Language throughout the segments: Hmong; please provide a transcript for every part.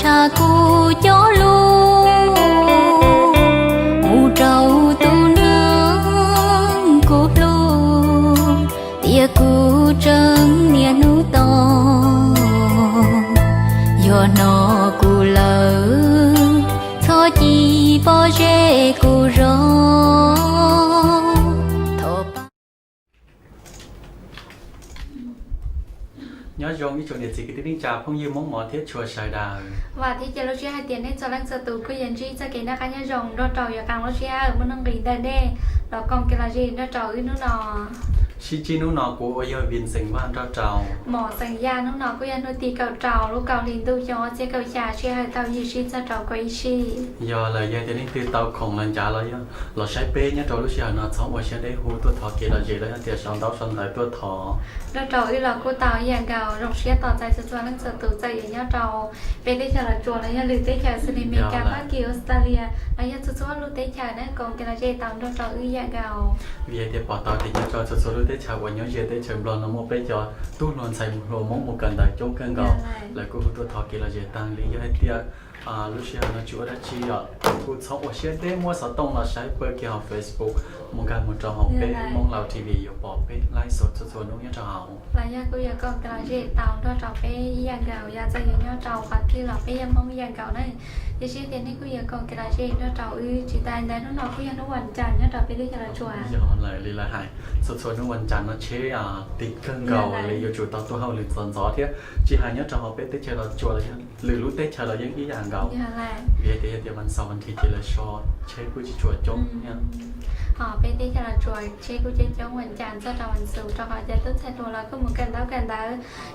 Tsa kuv cov lus mus rau tus neeg kuv hlub, tias kuv tseem niaj hnub tos. Yog hnov kuv lawm, txhob ci pob zeb kuv zog. Thov pab. Nyob zoo ib tsoom niam txiv kwv tij neej tsa phooj ywg Hmoob Mos thiab tshua sawv daws. Vam thiab cia lub siab hais tias nej txhua leej txhua tus kuj yuav ntsib txoj kev noj qab nyob zoo nrog rau yuav qee lub siab muaj nuj nqis ntawm nej los koom kev lom zem nrog rau wb hnub no. Sib ntsib hnub no kuv uas yog Vin Xeem Vaj nrog rau Mos Xeem Yaj. Hnub no kuj yog hnub tim kaum rau lub kaum hli ntuj xyoo ob txhiab kaum xya, sij hawm tau yim sij txog rau kaum ib sij. Yog lawm yog tias leej twg tau khoom los ncav los yog los saib peb nyob rau lub sij hawm no txhob ua siab deb, hu tuaj thov kev lom zem los yog tias sau ntaub sau ntawv tuaj thov. Nrog rau wb los kuj tau ib yam nkaus, zoo siab tos txais txhua txhua leej txhua tus, txawm yuav nyob rau peb teb chaws Los Tsuas los yog lwm teb chaws xws li Meskas, Fab Kis, Australia los yog txhua txhua lub teb chaws na, koom kev lom zem tau nrog rau wb ib yam nkaus. Vim hais tias pom tau tias nyob rau txhua txhua lub teb chaws uas nyob ze teb chaws Nplog no muaj peb cov tub hluas ntxhais hluas Hmoob mus kawm ntawv coob kawg nkaus, lawv kuj hu tuaj thov kev lom zem tag li. Yog hais tias lub sij hawm no tsis ua dab tsi os, kuj txhob ua siab deb, muab xov tooj los saib pawg kiag hauv Facebook, mus nkag mus rau hauv peb Hmoob Laus T V yuav pom peb live show txhua txhua hnub nyob rau hauv. Los yog kuj yuav koom kev lom zem tau nrog rau peb ib yam nkaus, yog txawm yuav nyob rau qhov twg los peb yeej Hmoob ib yam nkaus na. Tiam sis tias nej kuj yuav koom kev lom zem nrog rau wb. Tsis tas ntawd hnub no kuj yog hnub vas cas nyob rau peb teb chaws Los Tsuas. Yog lawm li lawv hais, txhua txhua hnub vas cas no tsheb tig kawg nkaus li, yuav tsum tau tuaj hauj lwm ntxov ntxov thiab. Tsis hais nyob rau hauv peb teb chaws Los Tsuas los yog lwm lub teb chaws los yeej ib yam nkaus. Vim tias yog tias vas xaum vas thiv ces lawv so tsheb kuj tsis tshua coob. Ho peb teb chaws Los Tsuas tsheb kuj coob coob vas cas txog rau vas xuv, rau qhov cov tub ntxhais hluas los kuj mus kawm ntaub kawm ntawv,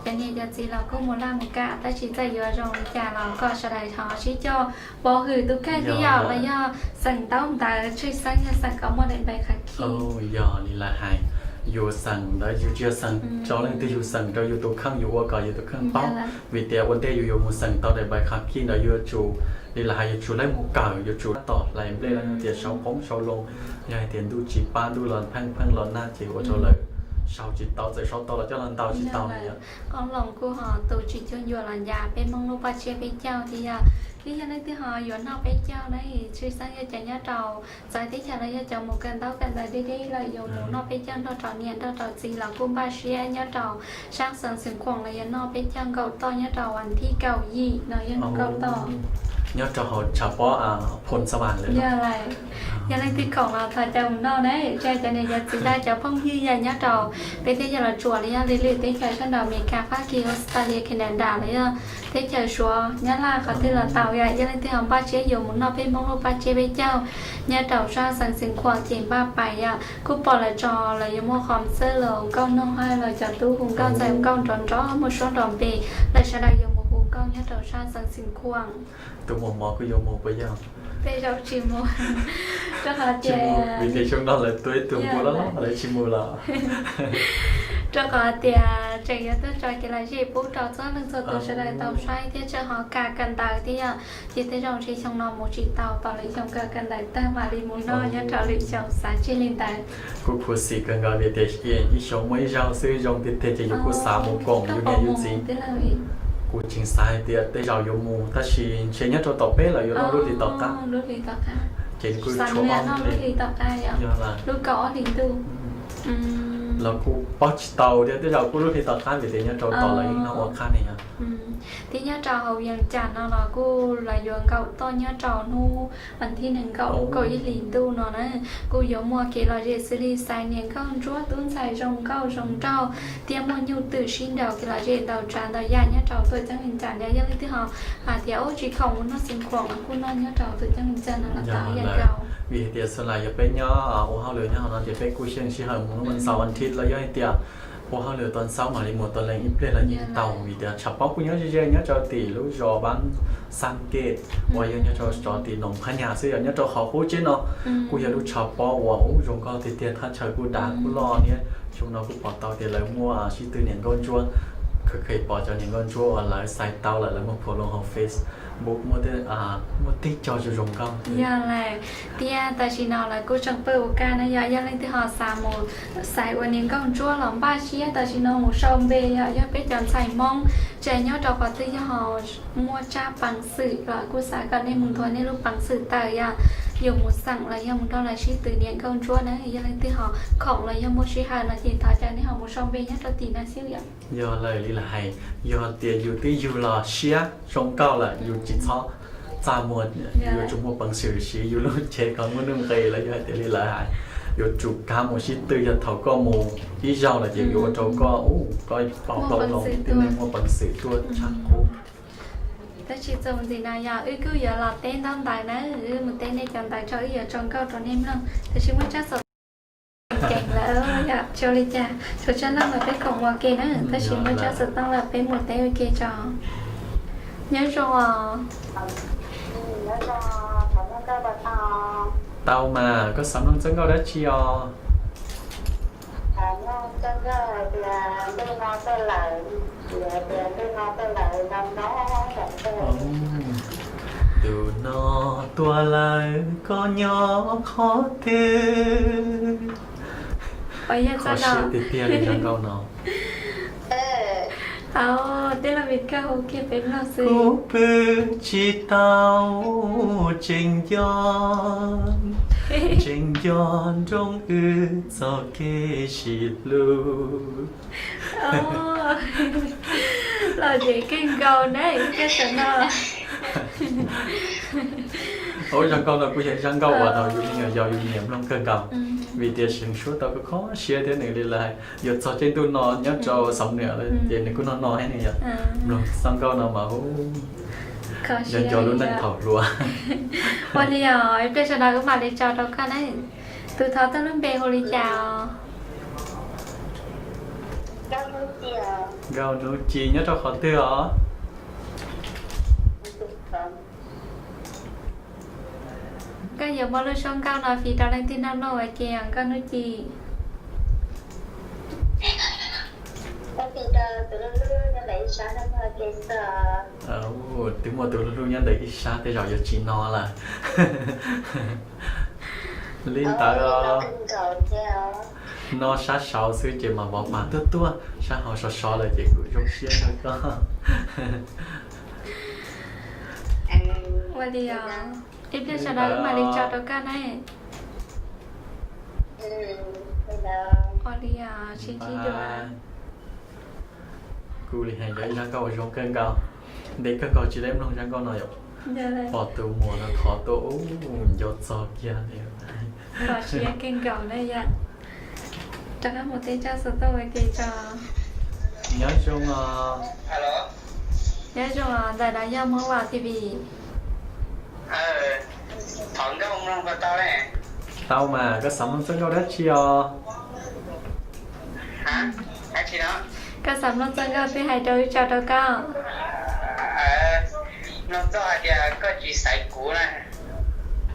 cov niam cov txiv los kuj mus laj mus kam, tab sis txawm yuav zoo li cas los kom sawv daws ho sib coj pov hwm tus kheej thiab yom, los yog xeem ntaub ntawv, tshwj xeeb yog xeem kom muaj daim npe qhov khi. Yog li lawv hais, yus xeem ntawd yus tsis yog xeem rau leej twg, yus xeem rau yus tus kheej, yus ua kom yus tus kheej paub. Vim tias ua ntej yus yuav mus xeem tau daim npe qhov khi ntawd yuav tsum, li lawv hais, yuav tsum laib mus kawm, yuav tsum tab tom hlais nplej los yog tias sau qoob sau loo. Yog hais tias ntuj tsis pab, ntuj los pheej pheej los nag ces ua rau lawv sau tsis tau, txawm sau tau los coj los ntaus tsis tau li. Qoob loo kuj ho tu tsis cuag ncua los ncav peb Hmoob lub paj tsiab peb caug thiab yom. Twb yog leej twg ho yuav noj peb caug na, tshwj xeeb yog cov nyob rau txawv teb chaws los yog cov mus kawm ntaub kawm ntawv deb deb lawm yuav mus noj peb caug nrog rau niam nrog rau txiv los kuj npaj siab nyob rau sab xeev Xeev Khuam los yog noj peb caug nkaum toj nyob rau vas thib kaum yim no yog nkaum toj. Nyob rau hauv tshav pob Phoos Xas Vas lawm. Yog lawm, yog leej twg khoom los thov caw mus noj na, tsa cov niam cov txiv ntag, cov phooj ywg yog nyob rau peb teb chaws Los Tsuas los yog lwm lwm teb chaws sab nraud, Amelikas, Fab Kis, Australia, Canada los yog teb chaws Suav, Nyab Laj, qhov twg los tau yom. Yog leej twg ho npaj siab yuav mus noj peb Hmoob lub paj tsiab peb caug nyob rau sab xeev Xeev Khuam ces npaj pais yom. Kuj pom lawv tso lawv yuav muaj qhov xab los nkauj noj hab los cov tub hu nkauj ntxawm nkauj nrov nrov muaj suab nrov npe, lawv sawv daws yuav mus hu nkauj nyob rau sab xeev Xeev Khuam. Tus muaj mov kuj yuav mus puas yog? Tej zaum tsis mus, rau qhov tias vim tias xyoo no lawv tua ib tug npua loj loj lawv tsis mus lawm. Rau qhov tias tseem yuav tuaj tso kev lom zem pub rau txhua leej txhua tus sawv daws tau saib thiab tseem ho kam kawm ntawv thiab yom. Ces tej zaum ntshe xyoo no mus tsis tau, tos lwm xyoo kawm kawm ntawv tag mam li mus noj nyob rau lwm xyoo, xav tseg li ntawd. Kuj khuv xim kawg nkaus vim tias ib xyoo muaj ib zaug xwb, zoo tiag tiag ces yus kuj xav mus koom yus niam yus txiv. Kuv tseem xav hais tias tej zaum yuav mus tab sis ntshe nyob rau tom peb lawm yuav noj lub hlis tom qab. Ces kuj tshuav ob hlis, yog lawm, lub kaum ob hlis ntuj los kuj paub tsis tau thiab, tej zaum kuj lub hlis tom qab vim tias nyob rau tom lawv yeej noj ua qab ne yog. Thiab nyob rau hauv Vias Cas no los kuj los yuav nkaum toj nyob rau hnub vas thib nees nkaum lub kaum ib hlis ntuj no na. Kuj yuav muaj kev lom zem xws li xaiv niam nkauj ntsuab tub ntxhais zoo nkauj zoo nraug thiab muaj nyuj twm sib nraus kev lom zem ntau tsav ntau yam nyob rau tuam ceeb Vias Cas no. Yog leej twg ho hais tias ub tsis khoom mus noj Xeev Khuam los kuj noj nyob rau tuam ceeb Vias Cas no los tau ib yam nkaus. Vim hais tias xws li yog peb nyob ua hauj lwm nyob hauv no ces peb kuj xyeej sij hawm mus lub vas xaum vas thiv los yog hais tias ua hauj lwm tau xaub mam li mus tau leej ib pliag los yeej tau vim tias tshav pob kuj nyob ze ze nyob rau tim lub zos Pab Xab Kej uas yog nyob rau tim Noom Phab Nyas xwb, yog nyob rau qhov qub tsheb no kuj yog lub tshav pob uas ub zoo nkauj tiag tiag, thaj chaw kuj dav kuj loj thiab. Xyoo no kuj pom tau tias lawv muaj sib tw niam nkauj ntsuab Kheev pom cov niam nkauj ntsuab uas lawv xaiv tau lawm, lawv muaj phom loo hauv Facebook, muaj tej co zoo zoo nkauj. Yog lawm, thiab tam sim no lawv kuj tseem pawj ua kaj na yom. Yog leej twg ho xav mus xaiv ua niam nkauj ntsuab los npaj siab tam sim no mus sau npe yom. Yog peb cov ntxhais Hmoob tseem nyob rau qhov twg yog ho muaj tsab peev xwm los kuj xav kom nej mus nthuav nej lub peev xwm tawm yom, yus mus xeem los yog mus nrog lawv sib tw niam nkauj ntsuab na. Yog leej twg ho khoom los yog muaj sij hawm no ces thov caw nej ho mus sau npe nyob rau tim no xwb yom. Yog lawm li lawv hais, yog tias yus twb yug los siab zoo nkauj lawm yus tsis txhob txaj muag, yuav tsum muaj peev xwm siv yus lub cev kom muaj nuj nqis los yog hais tias li lawv hais, yuav tsum kav mus sib tw. Yog thaum koj mus ib zaug lawm ces yuav ua rau koj, koj paub hloov tib neeg muaj peev xwm tuaj tshaj qub. Tab sis txuas ntxiv no yog wb kuj yuav los teb ntaub ntawv na, wb mus teb nej cov ntawv tso wb yuav tso nkauj rau nej mloog. Tab sis muaj tsab xov tooj kev lawm yom, tsis ua li cas, tsuas tsab naj mas peb khoom ua ke na, tab sis muaj tsab xov tooj lawm peb mus teb ua ke tso. Nyob zoo os. Tau mas, koj xav mloog txoj nkauj dab tsi os? Ntu no tuaj lawm koj nyob qhov twg? Kho siab tiag tiag li zaj nkauj no. Kuv pw tsis tau, tseem nco, tseem nco nroo wb txoj kev sib hlub. Los ces kawg nkaus na, koj sawv no. Ub, zaj nkauj no kuj yog zaj nkauj uas yus me nyuam yaus yus nyiam mloog kawg nkaus, vim tias seev suab tau kho siab thiab nws li lawv hais yuav txog tej ntuj no nyob rau Xeev Niam lawm ces nws kuj no no thiab ne yom. Mloog zaj nkauj no mas hu nco nco lub neej thaum hluas. Ua li os, ib pliag sawv daws wb mam li tso rau koj na. Tus thov tuaj lub npe hu li cas os? Nkauj Hnub Ci nyob rau qhov twg os? Koj yuav muab lub suab nkauj no fij rau leej twg nrog mloog ua ke os Nkauj Hnub Ci? Twb muaj tus hlub hlub nyob ntawm ib sab tej zaum yuav tsis no lawm. Li ntawd os, no sab saud xwb ces mas vov pag tuaj tuaj, sab hauv sov sov lawm ces kuv zoo siab nrog koj. Ua li os, ib pliag sawv daws wb mam li tso rau koj na. Ua li os, sib ntsib dua. Kuv li hais yog ib zaj nkauj uas zoo kawg nkaus, ntev kawg nkaus tsis tau mloog zaj nkauj no yom. Pom tus muam no thov tuaj ub nco txog kiag li. Kho siab kawg nkaus na yom. Rov qab mus teb tsab xov tooj ua ke tso. Nyob zoo os. Nyob zoo os, ntawm no yog Hmoob Vam T V. Tau mas, koj xav mloog txoj nkauj dab tsi os? Koj xav mloog txoj nkauj twg hais rau wb tso rau koj.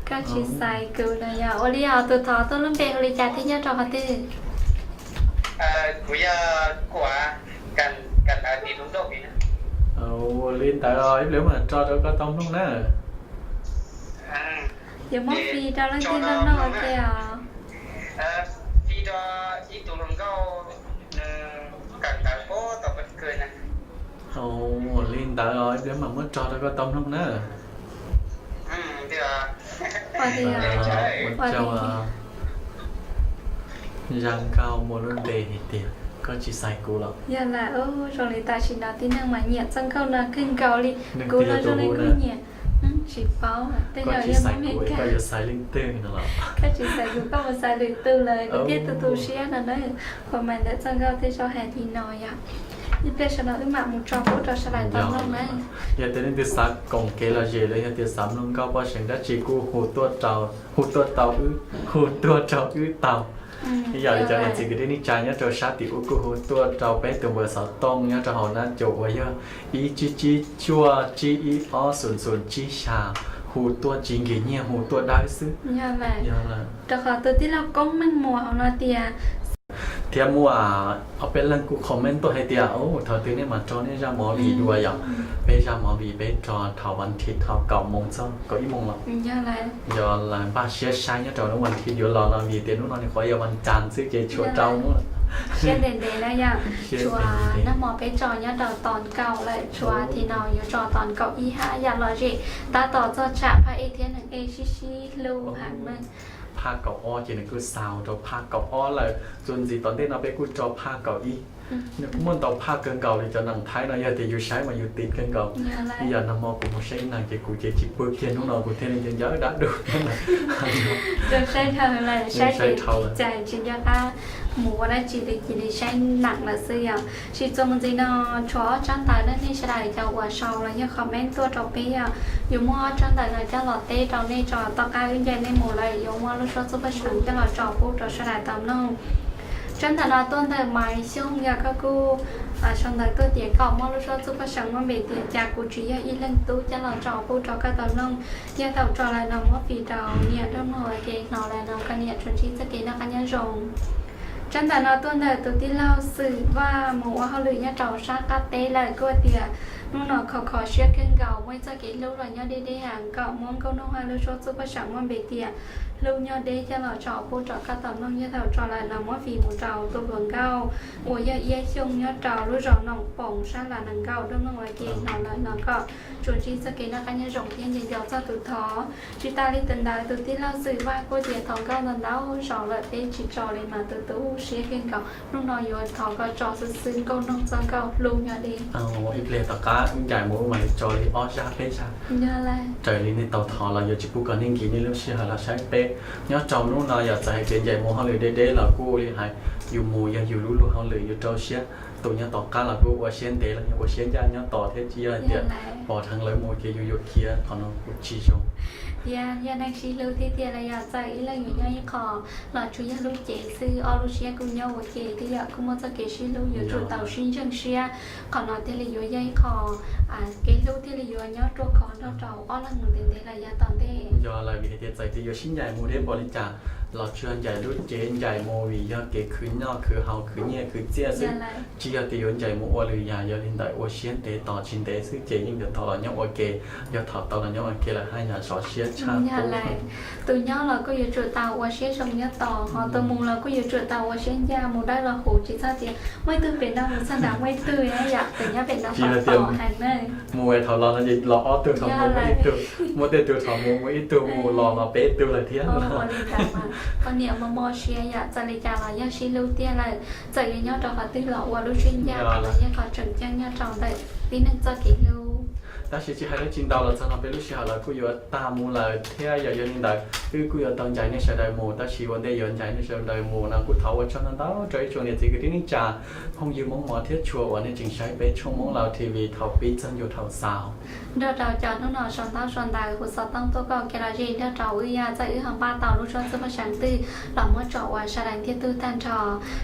Koj tsis xaiv kuv no yog ua li os, tus thov tuaj lub npe hu li cas thiab nyob rau qhov twg? Ua li ntawd ib pliag mam tso rau koj tau mloog na. Yuav muab fij rau leej twg nrog mloog ua ke os? Ua li ntawd ib pliag mam muab tso rau koj tau mloog na. Ua li, zaj nkauj muaj lub npe hais tias koj tsis xaiv kuv los. Yog lawm, zoo li tam sim no tib neeg mas nyiam txoj nkauj no kawg nkaus li. Kuv los zoo li kuj nyiam. Tsis paub, tej zaum yog muaj me koj yuav xaiv leej twg no los. Koj tsis xaiv kuv koj mus xaiv lwm tus lawm kuv thiaj tu tu siab no na. Qhov mas ntawm txoj nkauj tej zaum hais li no yom. Ib pliag sawv daws wb mam mus tso pub rau sawv daws tau mloog na. Yog tias leej twg xav koom kev lom zem los yog tias xav mloog nkauj poj seev dab tsi kuj hu tuaj rau, hu tuaj tau wb, hu tuaj rau wb tau. Ib yam li cov niam txiv kwv tij neej tsa nyob rau sab tim ub kuj hu tuaj rau peb tus npawb xov tooj nyob rau hauv nab cov uas yog ib tsib tsib cuaj tsib ib ob xoom xoom tsib xya, hu tuaj tsis nkim nyiaj, hu tuaj dawb xwb. Rau qhov tus tij laug Koob Meej Muas hauv no tias Thiab muaj ob peb leeg kuj comment tuaj hais tias, thaum twg nej mam tso nej zaj movie dua yom? Peb zaj movie peb tso thaum vas thiv thaum kaum moos txog kaum ib moos los. Yog lawv npaj siab saib nyob rau hnub vas thiv yuav los no vim tias hnub no nyuam qhuav yog vas cas xwb ces tshuav rau hnub. Siab ntev ntev na yom, tshuav nag hmo peb tso nyob rau tos kaum lawm, tshuav thiv no yuav tso tos kaum ib hab yam lom zem tab tom txog tsham phaj ej thiab neeg ej sib sib hlub heev na. Phaj kaum ob ces nws kuj xaus rau phaj kaum ob lawm, txuas ntxiv tom ntej no peb kuj tso phaj kaum ib. Nws kuj muaj ntau phaj kawg nkaus li, cov neeg Thaib no yog tias yus saib mas yus tiv kawg nkaus. Ib yam nag hmo kuv mus saib ib neeg ces kuv ces tsis pw kiag hnub no kuv thiaj li ncaws dab du. Saib dhau lawm, saib ces tsis cais tsis nco qab mus ua dab tsi li, cia li saib neeg lawm xwb yom. Tsis txuas mus ntxiv no tshuav ob tsab ntawv na nej sawv daws cov uas sau los yog comment tuaj rau peb yom. Yuav muab ob tsab ntawv no coj los teb rau nej tso, tom qab wb ncaim nej mus lawm yuav muab lub suab txuj paj seem coj los tso pub rau sawv daws tau mloog. Tsab ntawv no tuaj ntawm Maiv Xyooj yog koj kuj sau ntawv tuaj tias kom muab lub suab txuj paj seem muaj npe tias cas kuv tsis yog ib leeg tub coj los tso pub rau koj tau mloog. Yog thaum tso lawm no muab fij rau niam nrog mloog ua ke, hnov lawm no koj niam tsuas ntsib txoj kev noj qab nyob zoo. Tsab ntawv no tuaj ntawm tus tij laug Xwm Vaj mus ua hauj lwm nyob rau sab qab teb lawm kuj tias hnub no kho kho siab kawg nkaus, muaj ib txoj kev hlub los nyob deb deb heev, kom muab nkauj Nuj Haj lub suab txuj paj seem muaj npe tias hlub nyob deb coj los tso pub rau koj tau mloog. Yog thaum tso lawm no muab fij mus rau tus hluas nkauj uas yog Iab Xyooj nyob rau lub zos Noom Poom sab Las Nees Nkauj nrog mloog ua ke, hnov lawm no koj tsuas ntsib txoj kev noj qab nyob zoo thiab nco nco txog tus thov. Tsis tas li ntawd tus tij laug Xwm Vaj kuj tias thov nkauj ntau ntau zaus lawm peb tsis tso li mas tu tu siab kawg nkaus, hnub no yuav thov koj tso xwb xwb nkauj noog txoj nkauj hlub nyob deb. Ib pliag tom qab wb ncaim mus wb mam li tso li ob zaj peb zaj raws li nej tau thov los yuav tsis pub kom nej nkim nej lub sij hawm los saib peb. Nyob rau hnub no yog txawm hais tias ncaim mus hauj lwm deb deb los kuj li hais, yus mus yog yus lub luag hauj lwm yus rau siab. Tus nyob tom qab los kuj ua siab ntev los yog ua siab ncaj nyob tos thiab, tsis yog hais tias pom dheev lawv mus ces yus yuav khiav, qhov no kuj tsis zoo. Thiab yog neeg sib hlub tiag tiag los yog txawm ib leeg yuav nyob ib qho los tsuas yog lub cev xwb, ob lub siab kuj nyob ua ke thiab yom, kuj muaj txoj kev sib hlub yuav tsum tau sib ntseeg siab, qhov no thiaj li yuav yog ib qho kev hlub thiaj li yuav nyob ruaj khov nrog rau ob leeg mus ntev ntev los yav tom ntej. Yog lawm vim hais tias txawm tias yuav sib ncaim mus deb npaum li cas los tsuas yog ncaim lub cev ncaim mus vim yog kev khwv noj khwv haus khwv nyiaj khwv txiaj xwb, tsis yog tias yuav ncaim mus ua lwm yam. Yog li ntawd ua siab ntev tos tsis ntev xwb ces yeej yuav tau los nyob ua ke, yog thaum tau los nyob ua ke lawm haj yam sov siab tshaj qub. Tus nyob los kuj yuav tsum tau ua siab zoo nyob tos, ho tus mus los kuj yuav tsum tau ua siab ncaj, mus dawb los huv, tsis txhob tias muaj ib tug pem no mus txog nrad muaj ib tug yom, tus nyob pem no tsis yog tias tos heev na. Mus es thaum los no ces los ob tug, thaum mus muaj ib tug, muaj tej tug thaum mus muaj ib tug, mus los los peb tug lawm thiab. Ua li ntawd mas poj niam mob mob siab yom, txawm li cas los yog sib hlub tiag lawm, txawm yuav nyob rau qhov twg los ua lub siab ncaj, qhov no yog qhov tseem ceeb nyob rau ntawm tib neeg txoj kev hlub. Tab sis tsis hais dab tsi ntau los txog no peb lub sij hawm lawv kuj yuav tag mus lawm thiab yom. Yog li ntawd wb kuj yuav tau ncaim nej sawv daws mus, tab sis ua ntej yuav ncaim nej sawv daws mus no kuj thov ua tsaug ntau ntau rau ib tsoom niam txiv kwv tij neej tsa, phooj ywg Hmoob Hmoob thiab tshua uas nej tseem saib peb tshooj Hmoob Lauj T V thaum pib txog ntua thaum xaus. Nrog rau cov hnub no sau ntaub sau ntawv hu xov tooj tuaj kom kev lom zem nrog rau wb, yog txawm wb ho npaj tau lub suab txuj paj seem twg los muab tso ua sawv daws ntiag tug tag nrho.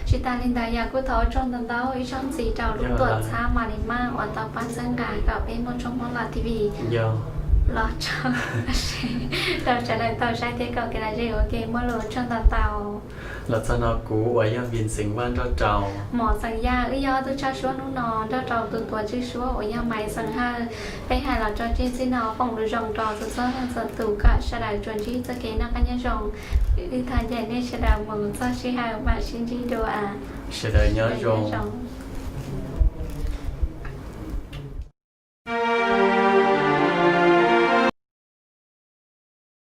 Tsis tas li ntawd yog kuj thov ua tsaug ntau ntau ib zaug ntxiv rau lub tuam txhab Malimaj uas tau pab txhawb nqa kom peb muaj tshooj Hmoob Lauj T V los rau sawv daws tau saib thiab kom kev lom zem ua ke, muaj lus ua tsaug ntau ntau. Los txog no kuv uas yog Vin Xeem Vaj nrog rau Mos Xeem Yaj, wb yog ob tug tshaj suab hnub no nrog rau tus tuav tswj suab uas yog Maiv Xeem Hawj. Peb hais los tso tseg txij no, foom lus zoo rau txhua txhua leej txhua tus kom sawv daws tsuas ntsib txoj kev noj qab nyob zoo. Wb thov ncaim nej sawv daws mus txog sij hawm mam sib ntsib dua. Sawv daws nyob zoo.